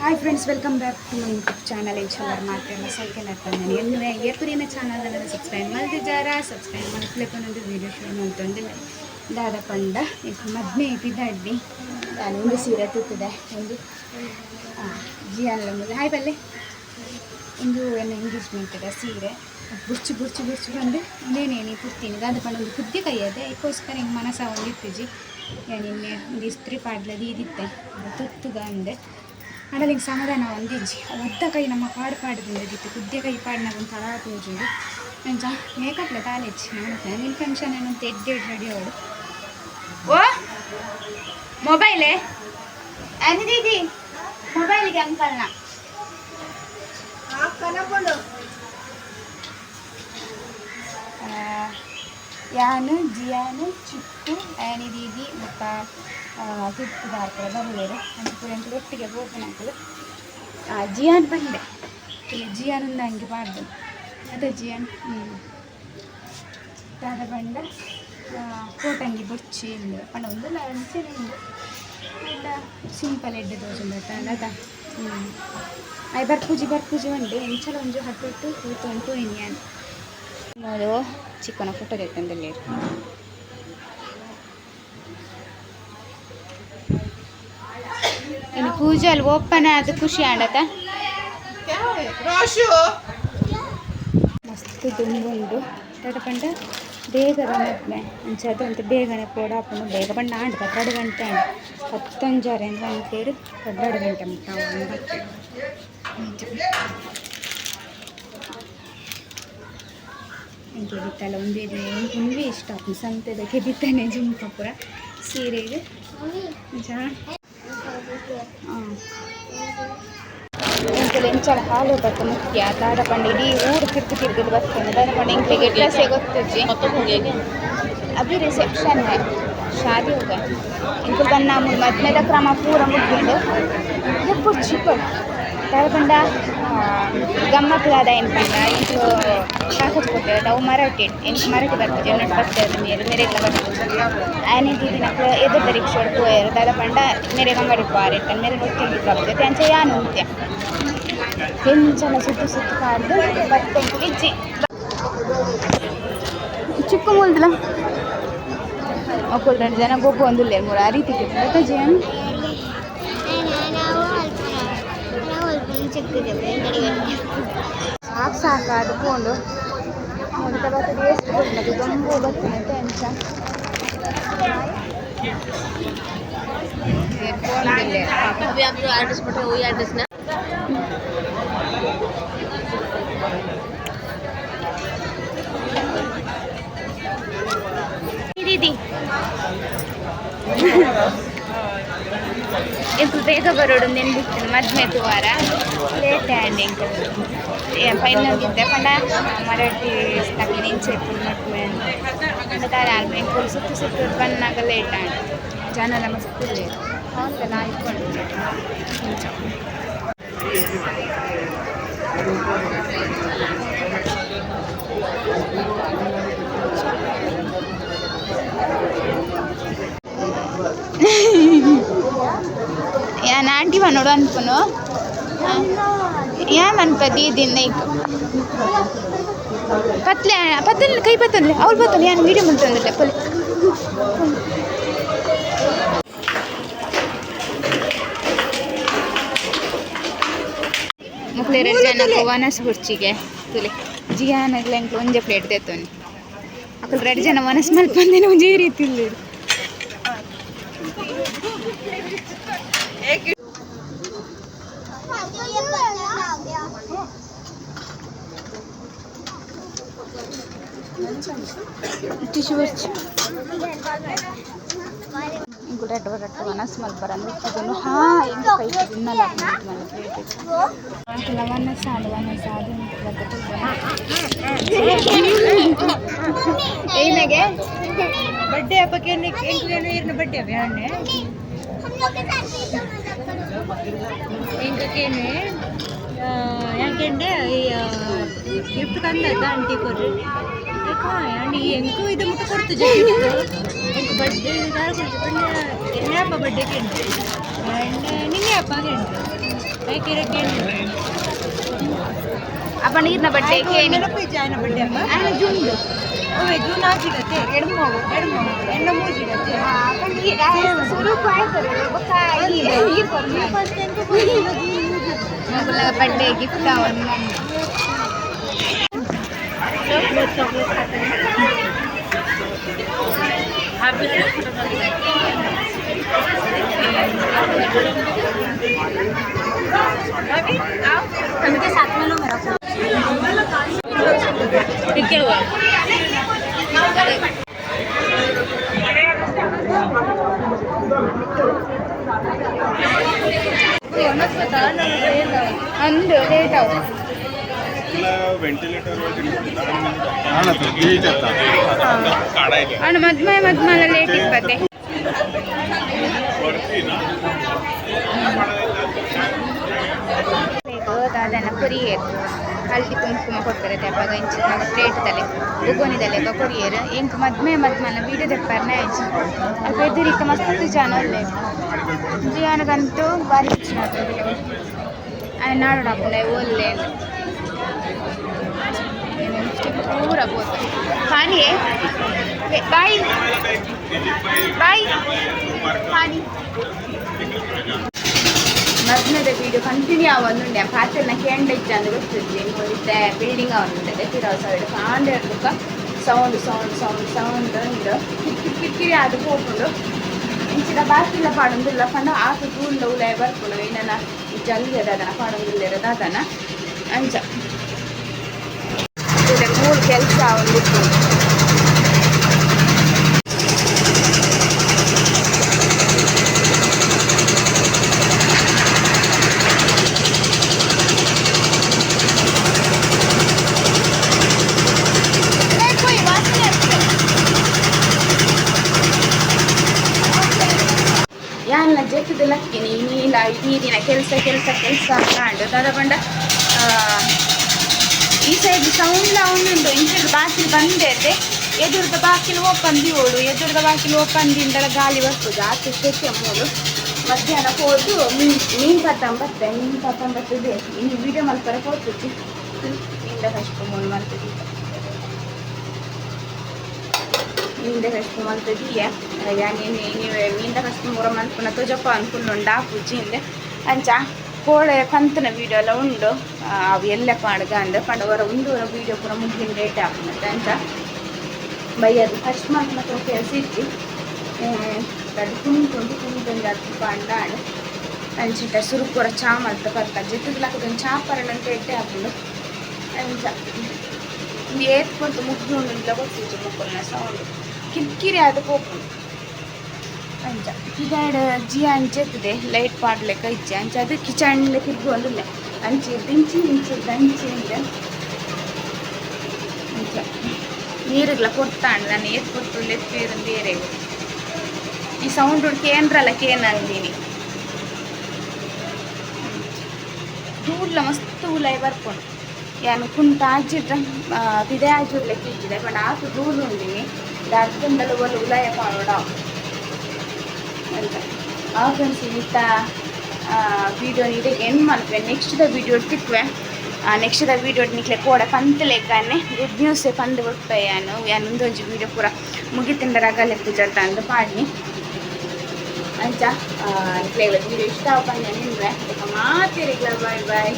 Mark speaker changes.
Speaker 1: Hi friends, welcome back to my YouTube channel. ಎಂಚಲ್ಲಾರ್ ಮಾತೆರ್ಲ cycle ಅತ್ತಂದನೆ ಎನ್ನುವೆ ಏಪುರಿನ ಚಾನಲ್ ಸಬ್ಸ್ಕ್ರೈಬ್ ಮಲ್ತಿಜಾರ ಸಬ್ಸ್ಕ್ರೈಬ್ ಮಲ್ಪಲೆಕೊಂಡೊಂದು ವೀಡಿಯೋ ಶುರು ಮಲ್ತೊಂದಿಲ್ಲ. ದಾದ ಪಂಡ ಈಗ ಮದ್ಮೆ ಪಿದಾಡ್ನಿ. ನಾನು ಒಂದು ಸೀರೆ ತುತ್ತದೆ ಒಂದು ಜಿಯಾನ್ಲ ಮುಂದೆ ಹಾಯ್ ಬಲ್ಲೆ. ಒಂದು ಎನ್ನ ಎಂಗೇಜ್ಮೆಂಟ್ ಇದೆ ಸೀರೆ ಬುರ್ಚು ಬುರ್ಚು ಬುರ್ಚು ಬಂದು ಒಂದೇನೇನಿ ತುತ್ತೀನಿ. ದಾದ ಪಂಡ ಒಂದು ಕುದ್ದಿ ಕೈಯದೆ ಅದಕ್ಕೋಸ್ಕರ ಹಿಂಗೆ ಮನಸ್ಸ ಒಂದಿತ್ತಿಜಿ. ನಿನ್ನೆ ಒಂದು ಇಸ್ತ್ರಿ ಪಾಡ್ಲದಿ ಇದಿತ್ತೆ ತುತ್ತುಗ ಅಂದೆ. ಆಂಡಲ ಹಿಂಗೆ ಸಮಾಧಾನ ಒಂದಿಜ್ಜಿ. ಉದ್ದ ಕೈ ನಮ್ಮ ಪಾಡು ಪಾಡ್ದಿಂದಿತ್ತು, ಕುದ್ದೆ ಕೈ ಪಾಡಿನ ಒಂಥರ ತೋಜುಂಡು. ಅಂಚ ಮೇಕಪ್ಲ ತಾಲೆಚ್ಚಿ ನಾನು ಫ್ಯಾಮಿಲಿ ಫಂಕ್ಷನ್ ಏನಂತ ಎಡ್ಡೆ ರೆಡಿ ಅವಳು. ಓ ಮೊಬೈಲೇ ಅನಿ ದೀದಿ ಮೊಬೈಲ್ಗೆ ಅಂಕಲ್ನ ಯಾನು ಜಿಯಾನು ಚಿಕ್ಕು ಆ್ಯನಿ ದೀದಿ ಬೊಕ್ಕ ತುತ್ತು ಬಾರ್ಪುರ ಬರುವೆರು. ಅಂಚ ಪೂರ ಎಂಕುಲು ಒಟ್ಟಿಗೆ ಪೋಪುನಕುಲು. ಜಿಯಾನ್ ಬಂದೆ ಇಲ್ಲಿ. ಜಿಯಾನ್ ಉಂದು ಅಂಗಿ ಪಾಡ್ದು ಅದ ಜಿಯಾನ್. ದಾದ ಪಂಡ ಕೋಟಂಗಿ ಬೊರ್ಚಿ ಇಂದು ಪಂಡ ಉಂದುಲ ಅಂಚೆನೆ ಉಂಡು. ಪಂಡ ಸಿಂಪಲ್ ಎಡ್ಡೆ ತೋಜುಂಡತ್ತ ಅದ. ಆಯ್ ಬರ್ಪುಜಿ ಬರ್ಪುಜಿ ಉಂಡು. ಎಂಚಲ ಒಂಜಿ ಹಟ್ಟೊಟ್ಟು ತೂತೊಂಟು ಇನ್ಯಾನ್ ಮೂಲು ಚಿಕ್ಕನ ಫೋಟೋ ದೆತ್ತೊಂದುಲ್ಲೆರ್. ಇನ್ನು ಪೂಜೆ ಓಪನ್ ಆದ್ ಖುಷಿ ಆಂಡತ. ಮಸ್ತ್ ದುಂಬುಂಡು. ದಾದ ಪಂಡ ಬೇಗದ ಮದ್ಮೆ ಅಂಚ ಅದಂತ ಬೇಗನೆ ಪೋಡಾಪುಂಡು. ಬೇಗ ಪಂಡ ಆಂಡ್ 12 ಗಂಟೆ ಆಂಡ್. ಪತ್ತೊಂಜರೆ ಪನ್ಪೆರ್, 12 ಗಂಟೆ ಮುಟ್ಟ ಒಂಬತ್ತು. ಎಂಕ್ ಕೆಬಿತ್ತಲ್ಲ ಒಂದೇ ಒಂದೇ ಇಷ್ಟ ಆಪುಂಡು ಸಂತೆದ ಕೆಬಿತ್ತನೆ ಜುಮ್ಕ ಪೂರ ಸೀರೆಗ್ ಅಂಚ. ಎಂಕುಲು ಎಂಚಲ ಹಾಲು ಬತ್ತ ಮುಖ್ಯ. ದಾದ ಪಂಡ ಇಡೀ ಊರು ತಿರ್ಗು ತಿರ್ಗುದು ಬರ್ತೇನೆ. ದಾದ ಪಂಡ ಎಂಕ್ಲೆಗ್ ಅಡ್ರೆಸ್ಸೇ ಗೊತ್ತುಜ್ಜಿ. ಅಭಿ ರಿಸೆಪ್ಷನ್ है, ಶಾದಿ ಹೋಗ ಎಂಕುಲು ಬನ್ನ ಮದ್ಮೆದ ಕ್ರಮ ಪೂರ ಮುಗಿಂಡು ಚಿಪ್ಪಡ್. ದಾದ ಪಂಡ ಗಮ್ಮತ್ತು ದಾದ ಏನು ಪಂಡ ಎಂಕುಲು ಕಾಕಜ್ ಕೊಟ್ಟೆರ್. ಅವು ಮರಾಠಿ, ಎಂಕ್ ಮರಾಠಿ ಬರ್ಪುಜಿ. ಎನ್ನಡ್ ಬರ್ತದೆ ಮೇರೆ ಮೇರೆಗ್ಲ ಬರ್ಪುಜಿ. ಆಯನೆ ದೀದಿನಕ್ಲು ಎದುರ್ದ ರಿಕ್ಷಾಡ್ ಪೋಯೆರ್. ದಾದ ಪಂಡ ಮೇರೆಗ್ ಅಂಗಡಿ ಪೋವಾರೆ ಇತ್ತಂಡ್ ಮೇರೆ ಒಟ್ಟಿಗೆ ಬರ್ಪುಜಿ. ಅಂಚ ಯಾನ್ ಉಂತ್ಯ. ಎಂಚಲ ಸುತ್ತು ಸುತ್ತು ಪಾಡ್ದು ಬತ್ತೆ ಇಜ್ಜಿ. ಚಿಕ್ಕ ಮೂಲ್ದಲ ಅಕುಲು ರಡ್ಡ್ ಜನ ಗೊಬ್ಬೊಂದುಲ್ಲೆರ್ ಮೂರು ಆ ರೀತಿ ಜೀವನ್. ಸಾಕು ಸಾಕು ಅದು ಪೋಂಡು ಮುಲ್ತ ಬತ್ತದ ಎಷ್ಟು ಬರ್ತದೆ ದೊಂಬು ಬರ್ತದೆ ಎಂಚ.
Speaker 2: अभी आप जो एड्रेस पठे वही एड्रेस ना.
Speaker 1: ದೀದಿ ಎಂಕುಲು ಬೇಗ ಬರೋಡು ನೆನ್ಬಿತ್ತು. ಮದ್ಮೆ ತೂವಾರ ಲೇಟ್ ಆಂಡ್ ಎಂಕುಲು ಫೈನಲ್ ಇತ್ತೆ ಪಂಡ ಮರಾಠಿ ತಕ್ಲಿನ ಇಂಚ ಇಪ್ಪುಂಡು ಮದ್ಮೆ ಪಂಡ ದಾದ ಅಲ್ಪ ಎಂಕುಲು ಸುತ್ತು ಸುತ್ತು ಬನ್ನಾಗ ಲೇಟ್ ಆಂಡ್. ಜನಲ ಮಸ್ತ್ ಉಲ್ಲೆರ್ ಹಾಲ್ ಇಪ್ಪುಂಡು ಇಂಚ. ಯಾನ್ ಆಂಟಿ ಪನೊಡು ಅನ್ಪುನು ಯಾನ್ ಅನ್ಪ ದೀದಿನ ಐಕ್ ಪತ್ಲೆ ಪತ್ತಲ್ ಕೈ ಪತ್ತೊಂದ್ಲೆ ಅವ್ಳು ಪತ್ತೊಂದು. ಯಾನ್ ವೀಡಿಯೋ ಮಲ್ತೊಂದುಲ್ಲೆ ಪೊಲೆ. ಮೊಕ್ಲು ರಡ್ಡ್ ಜನಕ್ ವನಸ್ ಬೊರ್ಚಿಗೆ ತೂಲೆ. ಜಿಯಾನಗ್ಲ ಎಂಕ್ಲು ಒಂಜೆ ಪ್ಲೇಟ್ ದೆತ್ತೊನಿ. ಅಕುಲು ರಡ್ಡ್ ಜನ ವನಸ್ ಮಲ್ಪಂದಿನ ಒಂಜೇ ರೀತಿ ಉಲ್ಲೆರ್. ಟಿಶ್ಯೂ ಬರ್ಚಿ ಇಂಕು ರಡ್ಡ್ ರಡ್ಡ್ ವನಸ್ ಮಲ್ಪರ ಅಂದ್ರೆ ಹಾ ಎಂಕ್ ಕೈ ತಿನ್ನಲ ಮಲ್ಲ ಪ್ಲೇಟ್ ಅಕುಲ ವನಸ್ ಆಂಡ್ ವನಸ್ ಅದು ಏನಾಗೆ.
Speaker 3: बर्थडे अपके ಎಂಕ್ಲೇನು ಇರ್ನ ಬಡ್ಡೆ ಅವೆ ಎಂಕೇನೆ ಯಾಕೆಂಡೆ ಗಿಫ್ಟ್ ಕಂದ ಆಂಟಿ ಕೊರ್ರಿ. ಆಂಟಿ ಎಂಕು ಇದು ಮುಟ್ಟ ಕೊಡ್ತು ಗಿಫ್ಟ್. ಎಂಕ್ ಬರ್ಡೇ ದಾರ ಕೊಡ್ತು ಪಂಡ ಎನ್ನಪ್ಪ ಬರ್ಡೇ ಕೆಂಡೆ. ನಿನ್ನೆ ಅಪ್ಪ
Speaker 1: ಅಪ್ಪ ನೀರಿನ ಬಟ್ಟೆ ಕೇನಿ
Speaker 3: ನೆನಪಿಜ್ಜಾಯನ ಬಡ್ಡೆ ಅಪ್ಪ
Speaker 1: ಆಯ್ನ ಜುಂಡು
Speaker 3: ಓವೆ ಜೂನ್ ಆಜಿಗತ್ತೆ ಎಡ್ಮೋಗು ಎಡ್ಮೋಗು ಎಣ್ಣ ಮೂಜಿಗತ್ತೆ
Speaker 1: ಸುರುಕು ಆಯ್ತದೆ ಬೊಕ್ಕ ಈ ಬರ್ಡೇ ಗಿಫ್ಟ್ ಅವನು.
Speaker 3: उनके साथ में लो मेरा फोन.
Speaker 2: ठीक हुआ.
Speaker 1: ಅಂದು ಲೇಟ್ ಅವು. ಅಣ್ಣ ಮದ್ಮೆ ಮದ್ಮಲ ಲೇಟ್ ಇಪ್ಪತ್ತೆ. ದಾದನ ಕೊರಿಯರ್ ಹಲ್ದಿ ಕುಂಕುಮ ಕೊಡ್ತಾರೆ. ಅಪ್ಪಗ ಇಂಚಿನ ಪ್ಲೇಟ್ ತಲೆ ಬುಗೋನಿದಲೆ ಕೊರಿಯರ್ ಎಂಕ್ ಮದ್ಮೆ ಮದ್ಮಲ ವೀಡಿಯೋ ದೆಪ್ಪಾರನೆ ಆಯ್ತು. ಅಲ್ಪ ಎದುರಿಕ ಮಸ್ತ್ ಜನ ಉಲ್ಲೆರ್. ಜಿಯಾನಗಂತೂ ಭಾರಿ ಖುಷಿ ಆಗ್ತದೆ. ಆಯ್ ನಾಡೋಣ ಒಲ್ಲೆ ಪೂರ ಬೋತ ಪಾನಿ. ಬಾಯ್ ಬಾಯ್ ಪಾನಿ. ಮದ್ಮೆದ ವೀಡಿಯೋ ಕಂಟಿನ್ಯೂ ಆವೊಂದುಂಡೆ. ಪಾತೆರ್ನ ಕೇಂಡ ಇಜ್ಜಂದು ಗೊತ್ತಿಜ್ಜಿ. ಇತ್ತೆ ಬಿಲ್ಡಿಂಗ್ ಆವೊಂದುಂಡೆ ತಿರವು ಸೈಡ್ ಕಾಂಡೆ ಬೊಕ್ಕ ಸೌಂಡ್ ಸೌಂಡ್ ಸೌಂಡ್ ಸೌಂಡ್ ಉಂಡು. ಕಿರ್ಕಿರಿ ಕಿರ್ಕಿರಿ ಆದ್ ಪೋಪುಂಡು. ಇಂಚಿನ ಬಾಕಿಲ ಪಾಡೊಂದುಲ್ಲ ಪಂಡ ಆತ್ ತೂಂಡ ಉಲಾಯಿ ಬರ್ಪುಂಡು. ಏನನ ಜಲ್ದಿ ದಾದನ ಪಾಡೊಂದುಲ್ಲೆರ್ ದಾದನ ಅಂಚ ಮೂರು ಕೆಲಸ ಆವೊಂದಿಪ್ಪುಂಡು. ಯಾನ್ಲ ಜೆತ್ತುದು ಲಕ್ಕಿನಿ ನೀಲ ನೀರಿನ ಕೆಲಸ ಕೆಲಸ ಕೆಲಸ ಅಂದ್ ದಾದ ಪಂಡ ಈ ಸೈಡ್ ಸೌಂಡ್ಲ ಉಂಡು. ಇಂಚಿನ ಬಾಕಿಲ್ ಬಂದೈತೆ. ಎದುರುದ ಬಾಕಿಲ್ ಓಪನ್ ದಿವೋಡು. ಎದುರುದ ಬಾಕಿಲ್ ಓಪನ್ ದಿಂಡಲ ಗಾಳಿ ಬರ್ಪುದು. ಆತು ಶೆಕೆ. ಮೂಲು ಮಧ್ಯಾಹ್ನ ಪೋದು ಮೀನ್ ಮೀನ್ ಪತ್ತಂಬತ್ತೆ ಮೀನ್ ಪತ್ತಂಬತ್ತದೆ. ಇನ್ನು ವೀಡಿಯೋ ಮಲ್ಪರೆ ಪೋತುಜಿ. ಮೀನ್ದ ಕಷ್ಟ ಮೂಲು ಮಲ್ತದಿ, ಮೀನ್ದ ಕಷ್ಟ ಮಲ್ತದೀಯ. ಯಾನ್ ಮೀನ್ದ ಕಷ್ಟ ಮೂರ ಮಲ್ಪುನ ತೋಜಪ್ಪ ಅನ್ಕೊಂಡು ಆಪುಜಿ ಇಂದೆ. ಅಂಚ ಕೋಳೆ ಪಂತನ ವೀಡಿಯೋ ಎಲ್ಲ ಉಂಡು. ಅವು ಎಲ್ಲ ಪಾಡ್ಗ ಅಂದ್ ಪಂಡ ಹೊರ ಒಂದು ವೀಡಿಯೋ ಪೂರ ಮುಗಿನ ಲೇಟ್ ಆಪುಂಡು. ಅಂಚ ಬಯ್ಯದು ಫಸ್ಟ್ ಮಂತ್ ಮಾತ್ರ ಕೆಲಸ ಇಜ್ಜಿ. ಅದು ಕುಂಟುಂಡು ಕುಂಟುಂಡು ಅದು ಪಂಡ ಆಂಡ್. ಅಂಚಿಟ ಸುರುಕೊರ ಚಾ ಮಲ್ತ ಪರ್ತ ಜೆತ್ತುದು ಚಾ ಪರಣ ಅಂತ ಎಡ್ಡೆ ಆಪುಂಡು. ಅಂಚ ಒಂದು ಏತ್ ಪೊರ್ತು ಮುಗ್ದುಂಡು ಗೊತ್ತಿಜ್ಜಿ. ಮೊಕ್ಕಲ್ನ ಸೌಂಡ್ ಕಿರ್ಕಿರಿ ಆದ್ ಪೋಪುಂಡು. ಅಂಚ ಪಿದಾಯ್ಡ್ ಜಿಯಾನ್ ಜೆತ್ತದೆ ಲೈಟ್ ಪಾಡ್ಲೆಕ್ಕ ಇಜ್ಜಿ. ಅಂಚ ಅದು ಕಿಚನ್ ತಿರ್ಗೊಂದುಲ್ಲೆ. ಅಂಚಿ ಇಂಚಿ ಇಂಚಿ ಅಂಚಿ ಇಂದ ಅಂಚ ನೀರುಗ್ಲ ಕೊಡ್ತಾಂಡ್. ನಾನು ಏತ್ ಪೊರ್ತು ಲೆಪ್ಪೇರು ಬೇರೆ ಈ ಸೌಂಡ್ ಕೇಂದ್ರಲ್ಲ ಕೇನ್ ಅಂದಿನಿ. ತೂಡ್ಲ ಮಸ್ತ್ ಉಲಾಯಿ ಬರ್ಪುಂಡು. ಯಾನ್ ಕುಂಟ ಆಜಿಡ್ರ ಪಿದೆ ಆಜಿಡ್ಲೆಕ್ಕ ಇಜ್ಜಿದೆ ಪಂಡ ಆತು ದೂಲು ಉಂಡಿನಿ ಅರ್ಧಂಡಲ ಒಲ್ ಉಲಾಯ ಪಾಡೋಡ ಅಂತ. ಆ ಫ್ರೆಂಡ್ಸ್, ಇತ್ತ ವೀಡಿಯೋ ಇಡೆ ಎಂಡ್ ಮಲ್ಪೆ. ನೆಕ್ಸ್ಟ್ ದ ವೀಡಿಯೋ ತಿಕ್ವೆ. ನೆಕ್ಸ್ಟ್ ದ ವೀಡಿಯೋ ನಿಕ್ಲೆ ಕೋಡ ಪಂತ್ ಲೆಕ್ಕನೆ ಗುಡ್ ನ್ಯೂಸ್ ಪಂದ್ ಕೊಡ್ಪೆ. ಯಾನು ಯಾನ್ ಉಂದೊಂಜಿ ವೀಡಿಯೋ ಪೂರ ಮುಗಿತಿಂಡ ರಗಲೆ ಪೂಜಾತ ಅಂದ್ ಪಾಡ್ನಿ. ಅಂಚ ನಿಕ್ಲೆಗ್ಲ ವೀಡಿಯೋ ಇಷ್ಟ ಆವು ಪಂದ್ ನಿನ್ವೆ ಮಾತೆರಿಗ್ಲ ಬಾಯ್ ಬಾಯ್.